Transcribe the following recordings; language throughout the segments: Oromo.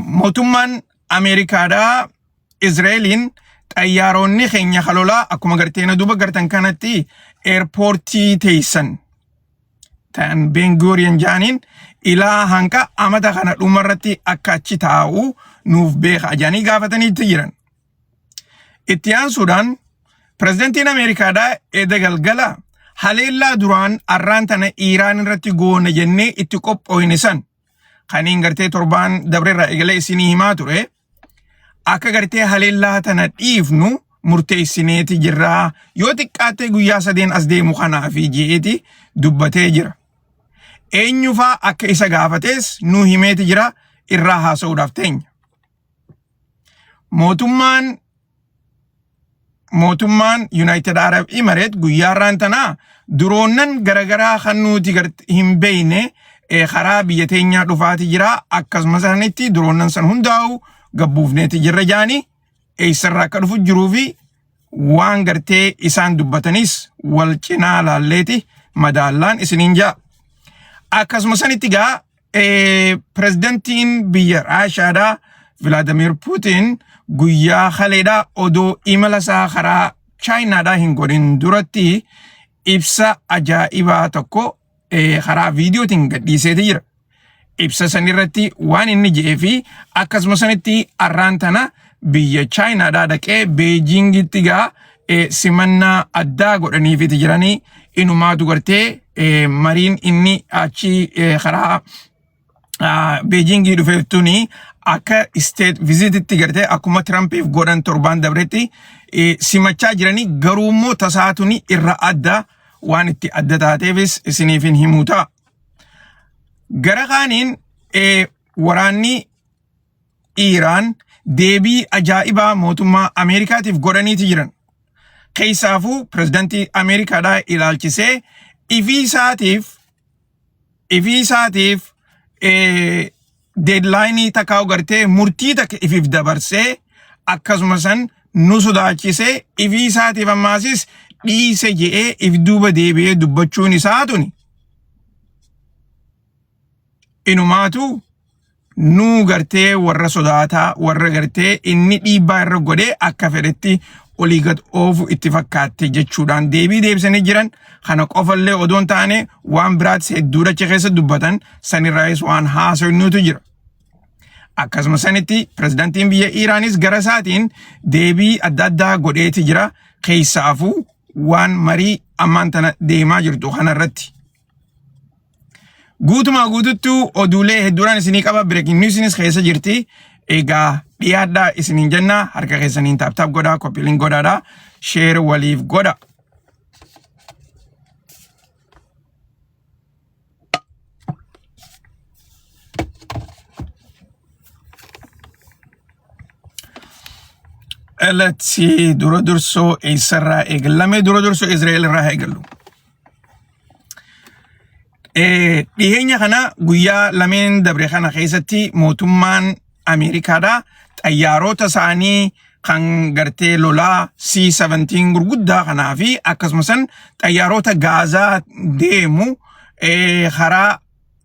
Mootummaan Ameerikaadhaa Izraa'eliin xayyaaronni keenya kalolaa akkuma gartee na duuba gartan kanatti eerpoortii teessan ta'an Bengooriyan jaaniin ilaa hanqa amata kana dhumarratti akka achi taa'u nuuf beeka jaanii gaafataniitti jiran. Itti aansuudhaan pirezidantiin Ameerikaadhaa eda galgala haleellaa duraan arraan tana Iiraan irratti goona jennee itti qophooyne san kaniin gartee torbaan dabreerraa eegalee isinii himaa ture akka gartee haleellaa tana dhiifnu murteessineeti jirraa yoo xiqqaattee guyyaa sadeen as deemu kanaafi je'eeti dubbatee jira. Eenyufaa akka isa gaafatees nu himeeti jira irraa haasa'uudhaaf teenya. Mootummaan mootummaan United Arab Emirates guyyaa irraan tanaa duroonnan garagaraa kan nuti hin beekne karaa biyya teenyaa dhufaati jira. Akkasuma sanitti duroonnan san hundaa'u gabbuufneeti jirra jaanii eessarraa akka dhufu jiruu fi waan gartee isaan dubbatanis wal cinaa laalleeti madaallaan isiniin jaa. Akkasuma sanitti gaa pirezidantiin biyya Raashaadhaa Vilaadimir Puutiin guyyaa kaleedhaa odoo imala isaa karaa Chaayinaadhaa hin godhin duratti ibsa ajaa'ibaa tokko karaa viidiyootiin gadhiiseeti jira. Ibsa san irratti waan inni je'ee fi akkasuma sanitti arraan tana biyya Chaayinaadhaa dhaqee Beejiingitti gaa simannaa addaa godhaniifiti jiranii inumaatu gartee mariin inni achi karaa Beejiingii dhufeef tuni akka state visititti gartee akkuma Tirampiif godhan torbaan dabretti simachaa jiranii garuu immoo tasaa tuni irra adda waan itti adda taateefis isiniif hin himuu ta'a. Gara kaaniin waraanni Iiraan deebii ajaa'ibaa mootummaa Ameerikaatiif godhaniiti jiran. Keessaafuu pirezidantii Ameerikaadhaa ilaalchisee ifii isaatiif ifii isaatiif deedlaayinii takkaa gartee murtii takka ifiif dabarsee akkasuma san nu sodaachisee ifii isaatiif ammaasis dhiise je'ee if duuba deebi'ee dubbachuun isaa tuni inumaatu nuu gartee warra sodaataa warra gartee inni dhiibbaa irra godhee akka fedhetti olii gad oofu itti fakkaatte jechuudhaan deebii deebisanii jiran kana qofallee odoon taane waan biraatis hedduu achi keessa dubbatan sanirraayis waan haasofnuutu jira. Akkasuma sanitti pirezidantiin biyya Iiraanis gara isaatiin deebii adda addaa godheeti jira keessaafuu waan marii ammaan tana deemaa jirtu kanarratti. Guutumaa guututtuu oduulee hedduudhaan isinii qaba. Breaking newsinis keessa jirti. Egaa dhiyaadhaa isiniin jenna. Harka keessaniin taap taap godhaa, copy link godhaadhaa, share waliif godha. Let's see dura dursoo eessarraa eegalame dura dursoo Israa'el irraa haa eegallu. Dhiheenya kana guyyaa lameen dabre kana keessatti mootummaan Ameerikaadha xayyaarota isaanii kan gartee lolaa C-17 gurguddaa kanaa fi akkasumas xayyaarota Gaazaa deemu karaa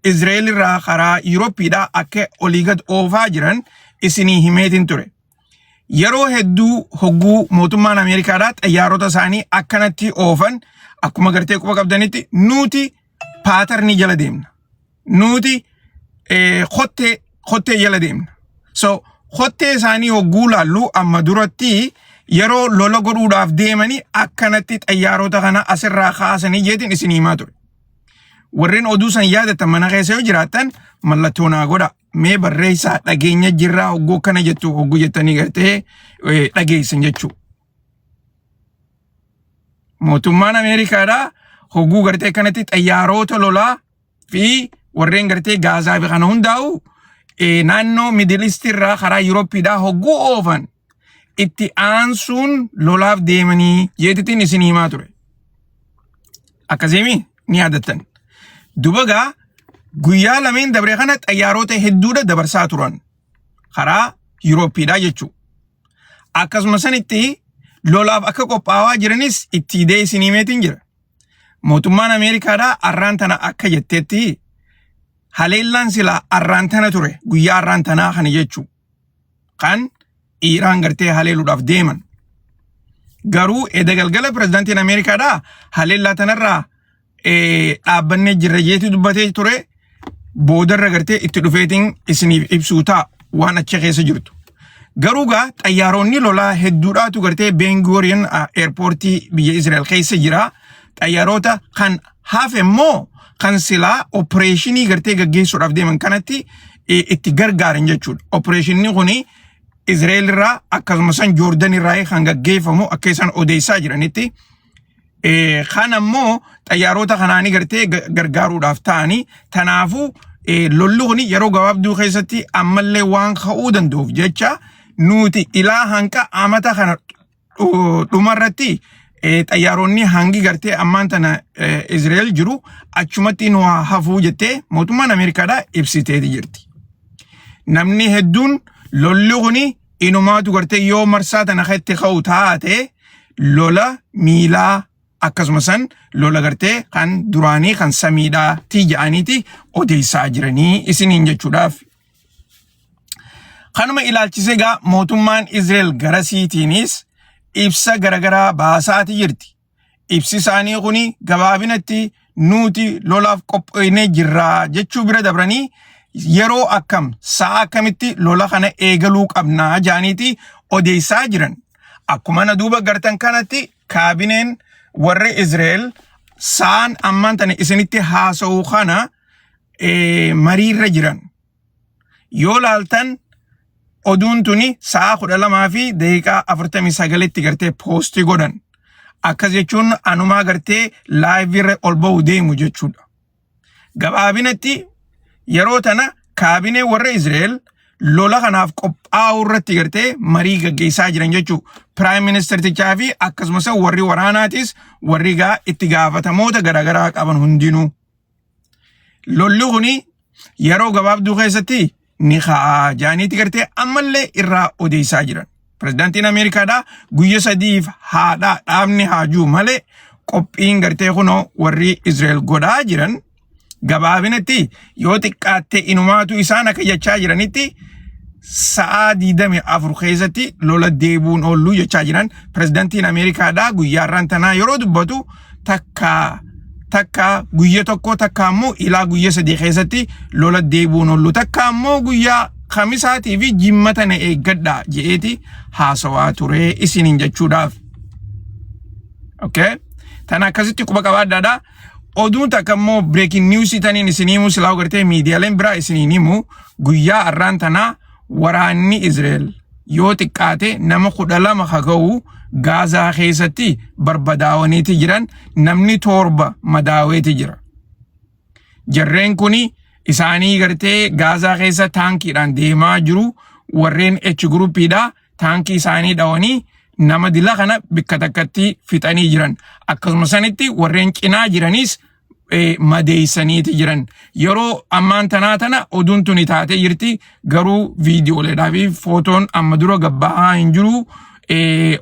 Israa'el irraa karaa Yuurooppiidhaa akka olii gad oofaa jiran isinii himeetiin ture. Yeroo hedduu hogguu mootummaan Ameerikaadhaa xayyaarota isaanii akkanatti oofan akkuma gartee quba qabdanitti nuti paatarnii jala deemna. Nuti kottee kottee jala deemna. So kottee isaanii hogguu laallu amma duratti yeroo lola godhuudhaaf deemanii akkanatti xayyaarota kana asirraa kaasanii jeetiin isin himaa ture. Warreen oduu san yaadatan mana keessa yoo jiraattan mallattoo naa godha. Mee barreessaa dhageenya jirraa hogguu akkana jettu hogguu jettanii gartee dhageessan jechuudha. Mootummaan Ameerikaadhaa hogguu gartee kanatti xayyaarota lolaa fi warreen gartee Gaazaa fi kana hundaa'u naannoo Middle East irraa karaa Yuurooppiidhaa hogguu oofan itti aansuun lolaaf deemanii jeetitiin isin himaa ture. Akkasiimi ni yaadattan. Duba gaa guyyaa lameen dabre kana xayyaarota hedduudha dabarsaa turan karaa Yuurooppiidhaa jechuudha. Akkasuma sanitti lolaaf akka qophaa'aa jiranis itti idee isin himeetiin jira. Mootummaan Ameerikaadhaa arraan tana akka jetteetti Haleellaan silaa arraan tana ture, guyyaa arraan tanaa kana jechuu, kan Iiraan gartee haleeluudhaaf deeman. Garuu eda galgala pirezidaantiin Ameerikaadhaa haleellaa tanarraa dhaabbannee jirra jeetii dubbatee ture. Boodarra gartee itti dhufeetiin isiniif ibsuu ta'a waan achi keessa jirtu. Garuu gaa xayyaaronni lolaa hedduudhaatu gartee Ben Gurion airportii biyya Israa'el keessa jira. Xayyaarota kan hafe immoo kan silaa operationii gartee gaggeessuudhaaf deeman kanatti itti gargaaran jechuudha. Operationni kuni Israa'el irraa akkasumas Joordan irraa kan gaggeeffamu akka isaan odeessaa jiranitti. Kan ammoo xayyaarota kanaanii gartee gargaaruudhaaf ta'anii, tanaafuu lolli kun yeroo gabaabduu keessatti ammallee waan ka'uu danda'uuf jecha nuti ilaa hanqa amata kana dhumarratti xayyaaronni hangi gartee ammaan tana Israa'el jiru achumatti nu haa hafuu jettee mootummaan Ameerikaadhaa ibsiteeti jirti. Namni hedduun lolli kuni inumaatu gartee yoo marsaa tana itti ka'u taate lola miilaa akkasuma san lola gartee kan duraanii kan samiidhaa ti jedhaniiti odeessaa jiranii isiniin jechuudhaaf. Kanuma ilaalchisee egaa mootummaan Israa'el garasiitiinis ibsa garagaraa baasaati jirti. Ibsi isaanii kuni gabaabinatti nuti lolaaf qophoonee jirra jechuu bira dabranii yeroo akkam, sa'a akkamitti lola kana eegaluu qabnaa jedhaniiti odeessaa jiran. Akkuma na duuba gartan kanatti kaabineen warra Israa'el sa'aan ammaan tana isinitti haasa'u kana mariirra jiran. Yoo laaltan oduun tuni sa'a 12:49tti gartee post godhan. Akkas jechuun anumaa gartee live irra ol ba'u deemu jechuudha. Gabaabinatti yeroo tana kaabinee warra Israa'el lola kanaaf qophaa'uu irratti gartee marii gaggeessaa jiran jechuudha. Prime ministertichaa fi akkasumas warri waraanaatis warri gaa itti gaafatamoota garaagaraa qaban hundinuu. Lolli kuni yeroo gabaabduu keessatti ni ka'a jaaniitti gartee ammallee irraa odeessaa jiran. Pirezidaantiin Ameerikaadhaa guyya 3f haadha dhaabni haajuu malee qophiin gartee kunoo warri Israa'el godhaa jiran gabaabinatti yoo xiqqaatte inumaatu isaan akka jechaa jiranitti sa'aa 24 keessatti lola deebuun oollu jechaa jiran. Pirezidaantiin Ameerikaadhaa guyyaa har'aan tanaa yeroo dubbatu takka takka guyya 1, takka ammoo ilaa guyya 3 keessatti lola deebuun oollu, takka ammoo guyyaa Kamisaatii fi Jimmata na eeggadha je'eeti haasawaa ture isiniin jechuudhaaf. Okay? Tana akkasitti quba qabaadhaadha. Oduun takka immoo breaking news taniin isinii himu, silaa gartee miidiyaaleen biraa isiniin himu, guyyaa har'aan tanaa waraanni Israa'el yoo xiqqaate nama 12 haga'u Gaazaa keessatti barbadaawaniiti jiran, namni 7 madaaweeti jira. Jarreen kuni isaanii gartee Gaazaa keessa taankiidhaan deemaa jiru, warreen H groupiidha, taankii isaanii dhawanii nama dila kana bikka takkatti fixanii jiran. Akkasuma sanitti warreen cinaa jiranis madeessaniiti jiran. Yeroo ammaan tanaa tana oduun tuni taatee jirti, garuu viidiyooleedhaa fi footoon amma dura gabba'aa hin jiru.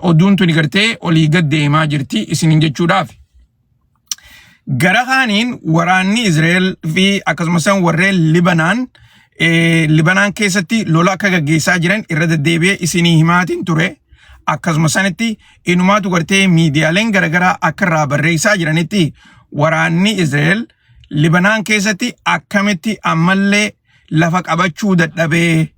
Oduun tuni gartee olii gad deemaa jirti isiniin jechuudhaaf. Gara kaaniin waraanni Israa'el fi akkasumas warreen Libanaan Libanaan keessatti lola akka gaggeessaa jiran irra deddeebi'ee isinii himaatiin ture. Akkasuma sanitti inumaatu gartee miidiyaaleen garaagaraa akka irraa barreessaa jiranitti waraanni Israa'el Libanaan keessatti akkamitti ammallee lafa qabachuu dadhabee,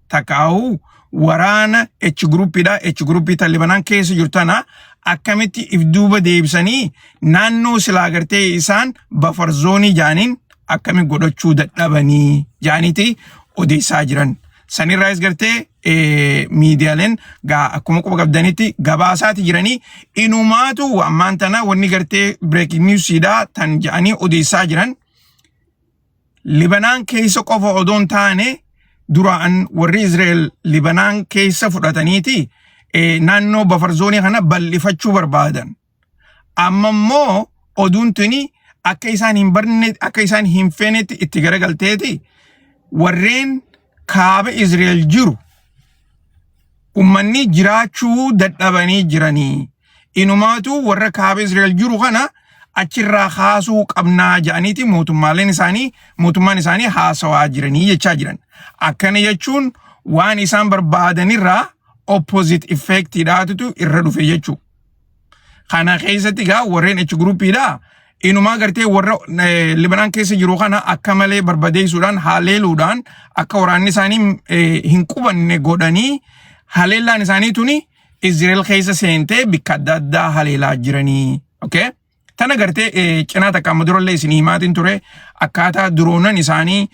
takkaa'u waraana H groupiidha. H groupii tan Libanaan keessa jirtu tana akkamitti if duuba deebisanii naannoo silaa gartee isaan buffer zoneii jaaniin akkami godhachuu dadhabanii jaaniiti odeessaa jiran. Sanirraayis gartee miidiyaaleen gaa akkuma quba qabdanitti gabaasaati jiranii. Inumaatu ammaan tana wanni gartee breaking newsiidha tan jedhanii odeessaa jiran. Libanaan keessa qofa odoon taane, duraan warri Israa'el Libanaan keessa fudhataniiti naannoo buffer zoneii kana bal'ifachuu barbaadan. Amma immoo oduun tuni akka isaan hin barne, akka isaan hin feenetti itti garagalteeti warreen kaaba Israa'el jiru ummanni jiraachuu dadhabanii jiranii. Inumaatu warra kaaba Israa'el jiru kana achirraa kaasuu qabnaa jedhaniiti mootummaaleen isaanii mootummaan isaanii haasawaa jiranii jechaa jiran. Akkana jechuun waan isaan barbaadanirraa opposite effectidhaatutu irra dhufe jechuudha. Kana keessatti gaa warreen H groupiidha. Inumaa gartee warra Libanaan keessa jiru kana akka malee barbadeessuudhaan haleeluudhaan akka waraanni isaanii hin qubanne godhanii haleellaan isaanii tuni Israel keessa seentee bikka adda addaa haleelaa jiranii. Okay? Tana gartee cinaa takka amma durallee isin himaatiin ture akkaataa duroonan isaanii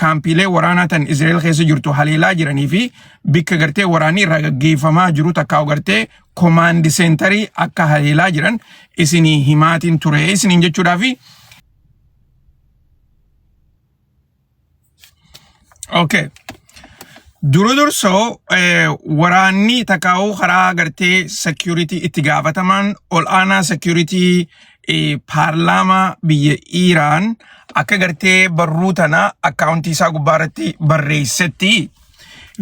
kaampiilee waraanaa tan Israel keessa jirtu haleelaa jiranii fi bikka gartee waraanni irraa gaggeeffamaa jiru takkaa gartee command centerii akka haleelaa jiran isinii himaatiin ture isiniin jechuudhaa fi Okay. Dura dursoo waraanni takkaa'uu karaa gartee security itti gaafatamaan ol aanaa security paarlaamaa biyya Iiraan akka gartee barruu tana akkaawuntii isaa gubbaa irratti barreessetti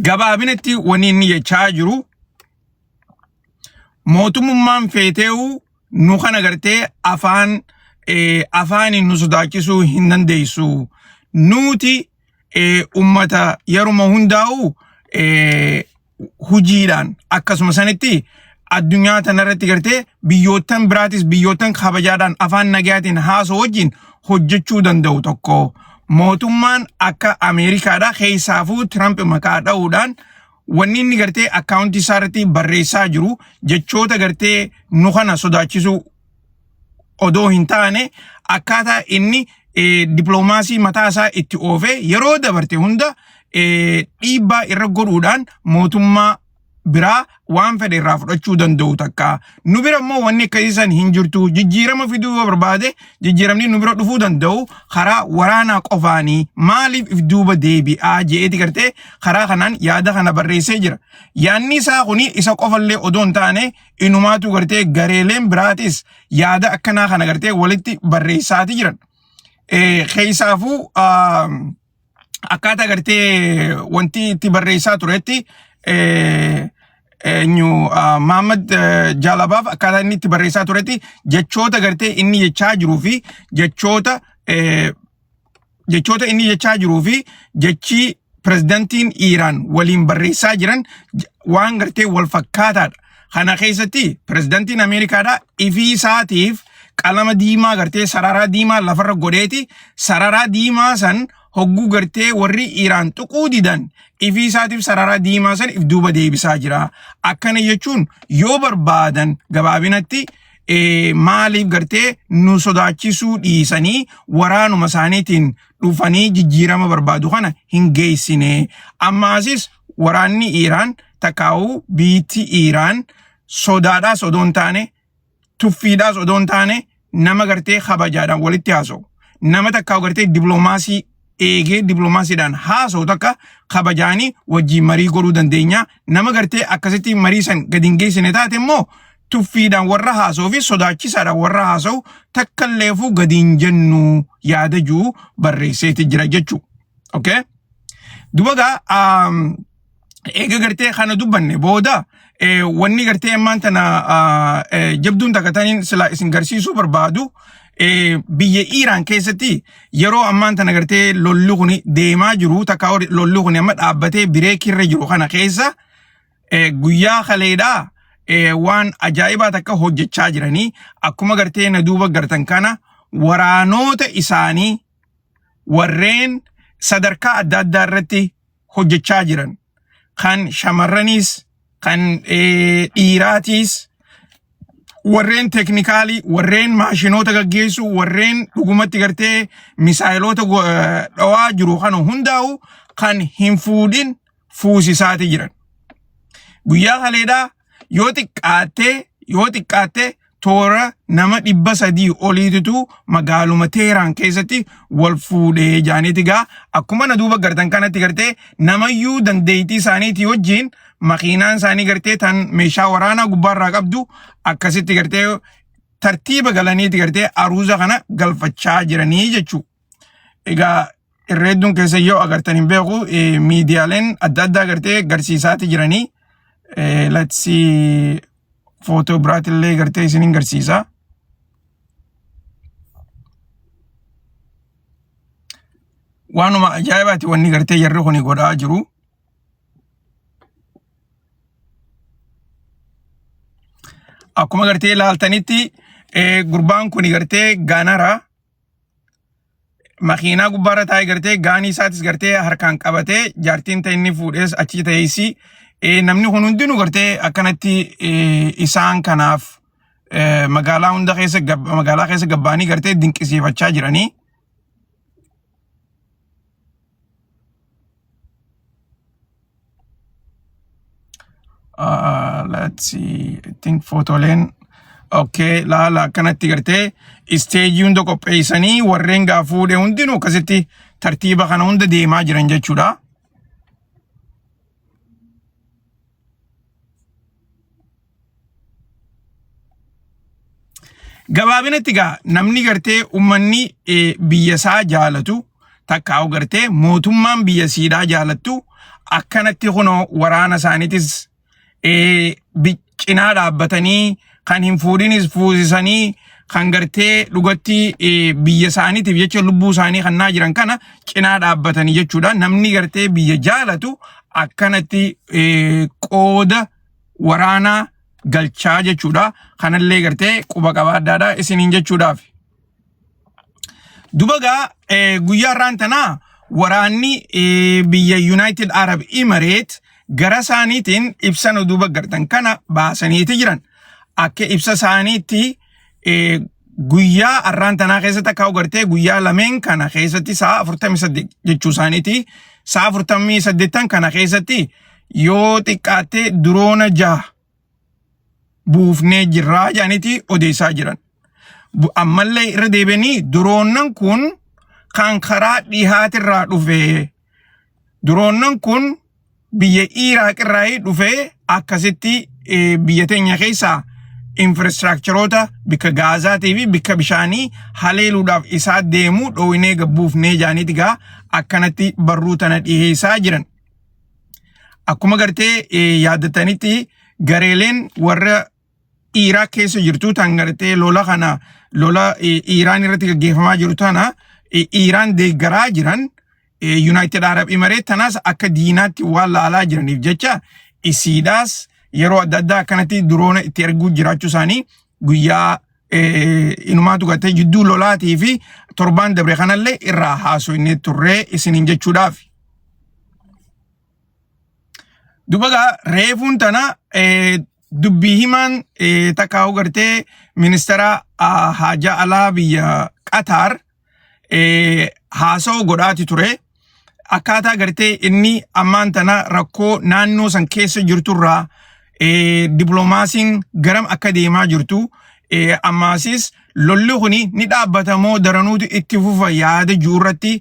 gabaabinatti wanni inni jechaa jiru mootummaan feeteewu nu kana gartee afaan afaaniin nu sodaachisuu hin dandeessu. Nuti ummata yeruma hundaa'u hujiidhaan akkasuma sanitti addunyaa tanarratti gartee biyyoottan biraatis biyyoottan kabajaadhaan afaan nagayaatiin haasoo wajjin hojjechuu danda'u tokko. Mootummaan akka Ameerikaadhaa keessaafuu Tiraamp maqaa dha'uudhaan wanni inni gartee akkaawuntii isaa irratti barreessaa jiru jechoota gartee nu kana sodaachisuu odoo hin taane akkaataa inni dippiloomaasii mataa isaa itti oofee yeroo dabarte hunda dhiibbaa irra godhuudhaan mootummaa biraa waan fedhe irraa fudhachuu danda'u takka. Nu bira immoo wanni akkasii san hin jirtu. Jijjiirama fiduu yoo barbaade jijjiiramni nu bira dhufuu danda'u karaa waraanaa qofaanii maaliif if duuba deebi'aa je'eeti gartee karaa kanaan yaada kana barreessee jira. Yaadni isaa kuni isa qofallee odoo hin taane inumaatu gartee gareeleen biraatis yaada akkanaa kana gartee walitti barreessaati jiran. Keessaafuu akkaataa gartee wanti itti barreessaa turetti eenyu Mahammad Jaalabaaf akkaataa inni itti barreessaa turetti jechoota gartee inni jechaa jiruu fi jechoota jechoota inni jechaa jiruu fi jechi pirezidantiin Iiraan waliin barreessaa jiran waan gartee wal fakkaataadha. Kana keessatti pirezidantiin Ameerikaadha ifii isaatiif qalama diimaa gartee sararaa diimaa lafarra godheeti sararaa diimaa san hogguu gartee warri Iiraan tuquu didan ifii isaatiif sararaa diimaa san if duuba deebisaa jira. Akkana jechuun yoo barbaadan gabaabinatti maaliif gartee nu sodaachisuu dhiisanii waraanuma isaaniitiin dhufanii jijjiirama barbaadu kana hin geessine. Ammaasis waraanni Iiraan takkaa'uu biitti Iiraan sodaadhaas odoo hin taane tuffiidhaas odoo hin taane nama gartee kabajaadhaan walitti haasa'u. Nama takkaa'u gartee diploomaasii eegee diploomaasiidhaan haasa'u takka kabajaanii wajjin marii godhuu dandeenya. Nama gartee akkasitti marii san gadi hin geessine taate immoo tuffiidhaan warra haasa'uu fi sodaachisaadhaan warra haasa'u takka illeefuu gadi hin jennu yaada jiru barreesseeti jira jechuudha. Okay? Duba gaa eega gartee kana dubbanne booda wanni gartee ammaan tana jabduun takka taniin sila isin garsiisuu barbaadu biyya Iiraan keessatti yeroo ammaan tana gartee lolli kun deemaa jiru takka lolli kun amma dhaabbatee bireekirra jiru kana keessa guyyaa kaleedhaa waan ajaa'ibaa takka hojjechaa jiranii akkuma gartee na duuba gartan kana waraanota isaanii warreen sadarkaa adda addaa irratti hojjechaa jiran kan shamarraniis kan dhiiraatiis warreen teeknikaalii warreen maashinoota gaggeessu warreen dhugumatti gartee misaayiloota dhawaa jiru kana hundaa'u kan hin fuudhin fuusisaati jiran. Guyyaa kaleedhaa yoo xiqqaattee yoo xiqqaattee toora nama 300 oliititu magaaluma Teeraan keessatti wal fuudhee jaaniiti gaa akkuma na duuba gartan kanatti gartee namayyuu dandeettii isaaniitii wajjin makiinaan isaanii gartee tan meeshaa waraanaa gubbaarraa qabdu akkasitti gartee tartiiba galaniiti gartee aruuza kana galfachaa jiranii jechuudha. Egaa irreedduun keessa yoo agartan hin beeku miidiyaaleen adda addaa gartee garsiisaati jiranii. Let's see footoo biraatillee gartee isiniin garsiisa. Waanuma ajaa'ibaati wanni gartee jarri kuni godhaa jiru. Akkuma gartee ilaaltanitti gurbaan kuni gartee gaanara makiinaa gubbaarra taa'ee gartee gaanii isaatis gartee harkaan qabatee jaartiin ta'e inni fuudhees achi ta'eesi namni kun hundinuu gartee akkanatti isaan kanaaf magaalaa hunda keessa magaalaa keessa gabbaanii gartee dinqisiifachaa jiranii. Let's see. I think fotoleen okay laala akkanatti gartee isteejii hunda qopheessanii warreen gaa fuudhe hundinuu akkasitti tartiiba kana hunda deemaa jiran jechuudha. Gabaabinatti gaa namni gartee ummanni biyya isaa jaalatu takkaa'u gartee mootummaan biyya siidhaa jaalattu akkanatti kunoo waraana isaaniitis cinaa dhaabbatanii kan hin fuudhinis fuusisanii kan gartee dhugatti biyya isaaniitiif jecha lubbuu isaanii kannaa jiran kana cinaa dhaabbatanii jechuudha. Namni gartee biyya jaalatu akkanatti qooda waraanaa galchaa jechuudha. Kanallee gartee quba qabaaddaadha isiniin jechuudhaaf. Duba gaa guyyaa har'aan tanaa waraanni biyya United Arab Emirates gara isaaniitiin ibsa nu duuba gartan kana baasaniiti jiran. Akka ibsa isaaniitti guyyaa har'aan tanaa keessatti akka gartee guyyaa lameen kana keessatti sa'a 48 jechuu isaaniiti. Sa'a 48 kana keessatti yoo xiqqaatte diroona 6 buufnee jirraa jedhaniiti odeessaa jiran. Ammallee irra deebi'anii diroonnan kun kan karaa dhihaatirraa dhufe diroonnan kun biyya Iraaq irraa dhufe akkasitti biyya teenya keessaa infrastructureoota bikka gaazaatii fi bikka bishaanii haleeluudhaaf isaa deemu dhooynee gabbuufnee jaaniiti gaa akkanatti barruu tana dhiheessaa jiran. Akkuma gartee yaadattanitti gareeleen warra Iraaq keessa jirtu tan gartee lola kana lola Iraan irratti gaggeeffamaa jiru tana Iraan deeggaraa jiran United Arab Emirates tanaas akka diinaatti waan laalaa jiraniif jecha isiidhaas yeroo adda addaa akkanatti diroona itti erguu jiraachuu isaanii guyyaa inumaatu gartee jidduu lolaatii fi torbaan dabre kanallee irraa haasofnee turree isiniin jechuudhaaf. Duba gaa reefuun tana dubbii himaan takkaa'u gartee ministeera haajaa alaa biyya Qatar haasa'u godhaati ture. Akkaataa gartee inni ammaan tana rakkoo naannoo san keessa jirturraa dippiloomaasiin garam akka deemaa jirtu ammaasis lolli kuni ni dhaabbata moo daranuutu itti fufa yaada jiru irratti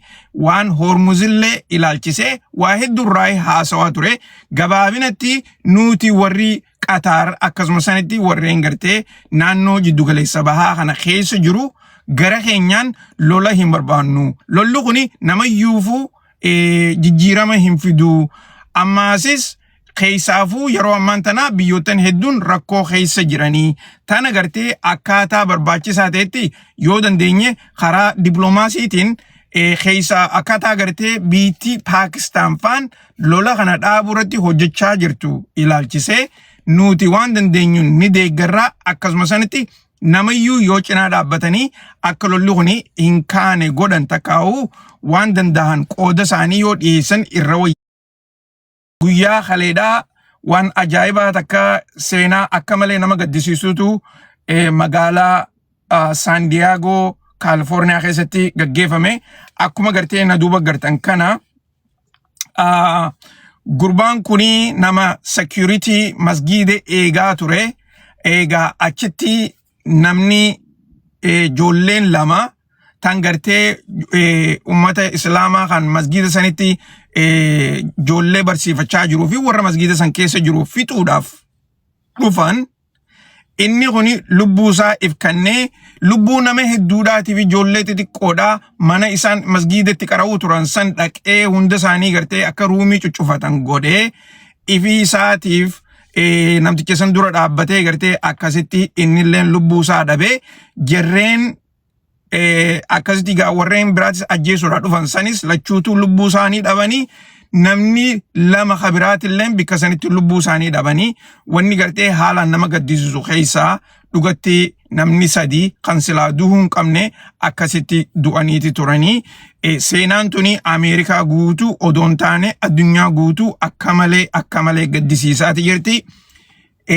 waan Hormuzillee ilaalchisee waa hedduurraa haasawaa ture. Gabaabinatti nuti warri Qataar akkasuma sanitti warreen gartee naannoo jiddugaleessa bahaa kana keessa jiru gara keenyaan lola hin barbaannu. Lolli kuni namayyuufuu jijjiirama hin fidu. Ammaasis keessaafuu yeroo ammaan tanaa biyyoottan hedduun rakkoo keessa jiranii tana gartee akkaataa barbaachisaa ta'etti yoo dandeenye karaa dippiloomaasiitiin keessa akkaataa gartee biitti Paakistaan faan lola kana dhaabuu irratti hojjechaa jirtu ilaalchisee nuti waan dandeenyuun ni deeggarraa akkasuma sanitti namayyuu yoo cinaa dhaabbatanii akka lolli kun hin kaane godhan takkaa'uu waan danda'an qooda isaanii yoo dhiyeessan irra wayya. Guyyaa kaleedhaa waan ajaa'ibaa takka seenaa akka malee nama gaddisiisutu magaalaa San Diego Kaalifoorniyaa keessatti gaggeeffame. Akkuma gartee na duuba gartan kana gurbaan kuni nama security masgiida eegaa ture. Eegaa achitti namni ijoolleen lama tan gartee ummata islaamaa kan masgiida sanitti ijoollee barsiifachaa jiruu fi warra masgiida san keessa jiru fixuudhaaf dhufan inni kuni lubbuu isaa if kennee lubbuu nama hedduudhaatiif ijoollee xixiqqoodhaa mana isaan masgiidatti qara'uu turan san dhaqee hunda isaanii gartee akka ruumii cuccufatan godhee ifii isaatiif namticha san dura dhaabbatee gartee akkasitti innilleen lubbuu isaa dhabee jarreen Akkasitti gaa warreen biraatis ajjeesuudhaa dhufan sanis lachuutu lubbuu isaanii dhabanii, namni lama kabiraatillee bikka sanitti lubbuu isaanii dhabanii. Wanni gartee haalaan nama gaddisiisu keessaa dhugatti namni sadi kan silaa du'uu hin qabne akkasitti du'aniiti turanii. Seenaan tuni Ameerikaa guutuu odoon taane addunyaa guutuu akka malee akka malee gaddisiisaati jirti.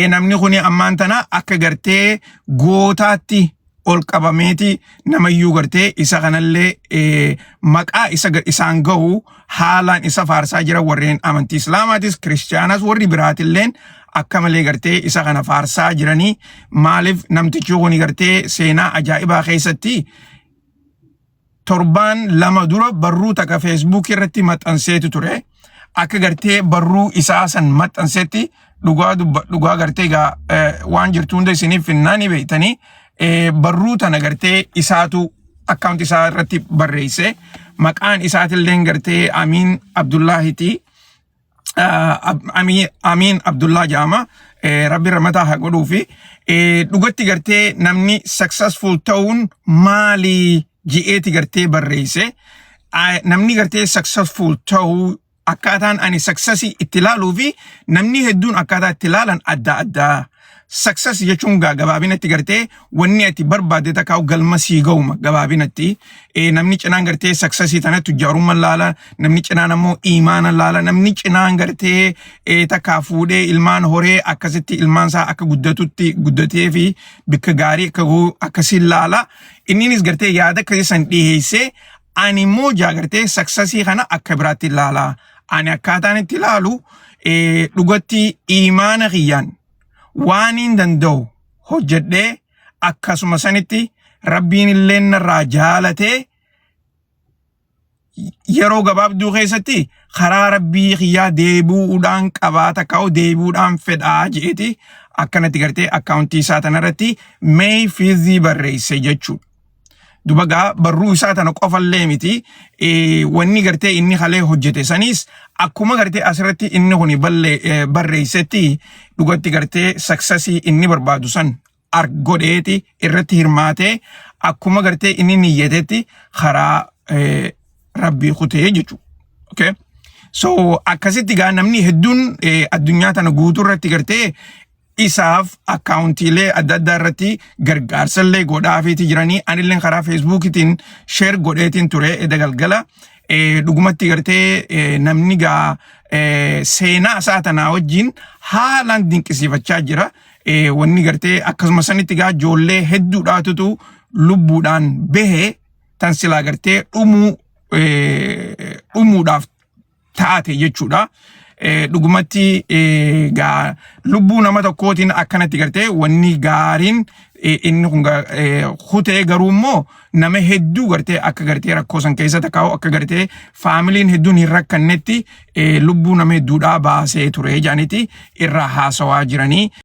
Namni kuni ammaan tana akka gartee gootaatti ol qabameeti namayyuu gartee isa kanallee maqaa isa isaan gahu haalaan isa faarsaa jira. Warreen amantii Islaamaatis Kiristiyaanas warri biraatilleen akka malee gartee isa kana faarsaa jiranii. Maaliif namtichi kuni gartee seenaa ajaa'ibaa keessatti torbaan 2 dura barruu takka Feesbuuk irratti maxxanseetu ture. Akka gartee barruu isaa san maxxansetti, dhugaa dhugaa gartee gaa waan jirtu hunda isiniif finnaanii beektanii, barruu tana gartee isaatu account isaa irratti barreesse. Maqaan isaatillee gartee Amiin Abdullaahiti. Amiin Abdullaa jedhama. Rabbi ramataa haa godhuu fi dhugatti gartee namni successful ta'uun maali ji'eeti gartee barreesse. Namni gartee successful ta'uu, akkaataan ani successii itti ilaaluu fi namni hedduun akkaataa itti ilaalan adda addaa. Success jechuun gaa gabaabinatti gartee wanni ati barbaadde takkaa'u galma sii ga'uma gabaabinatti. Namni cinaan gartee successii tana tujjaarummaan laala, namni cinaan ammoo imaana laala, namni cinaan gartee takkaa fuudhee ilmaan horee akkasitti ilmaan isaa akka guddatutti guddatee fi bikka gaarii akka gahu akkasiin laala. Inninis gartee yaada akkasii san dhiyeessee, ani immoo jaa gartee successii kana akka biraatti ilaala. Ani akkaataan itti ilaalu dhugatti imaana kiyyaan waan hin danda'u hojjedhee, akkasuma sanitti Rabbiin illee narraa jaalatee yeroo gabaabduu keessatti karaa Rabbii kiyyaa deebi'uudhaan qabaa takkaa'u deebi'uudhaan fedhaa je'eeti akkanatti gartee accountii isaa tanarratti May 5 barreesse jechuudha. Duba gaa barruu isaa tana qofallee miti, wanni gartee inni halee hojjete sanis akkuma gartee asirratti inni kun barreessetti dhugatti gartee successii inni barbaadu san godheeti irratti hirmaatee akkuma gartee inni niyyatetti karaa Rabbii kutee jechuudha. Okay? So akkasitti gaa namni hedduun addunyaa tana guutuu irratti gartee isaaf accountiilee adda addaa irratti gargaarsallee godhaafiiti jiranii. Anillee karaa Feesbuukiitiin share godheetiin ture eda galgala. Dhugumatti gartee namni gaa seenaa isaa tanaa wajjin haalaan dinqisiifachaa jira. Wanni gartee akkasuma sanitti gaa ijoollee hedduudhaatutu lubbuudhaan bahee tan silaa gartee dhumuudhaaf taate jechuudha. Dhugumatti gaa lubbuu nama tokkootiin akkanatti gartee wanni gaariin inni kun kutee, garuu immoo nama hedduu gartee akka gartee rakkoo san keessa takkaa'u, akka gartee faamiliin hedduun hin rakkannetti lubbuu nama hedduudhaa baasee ture jedhaniiti irraa haasawaa jiranii.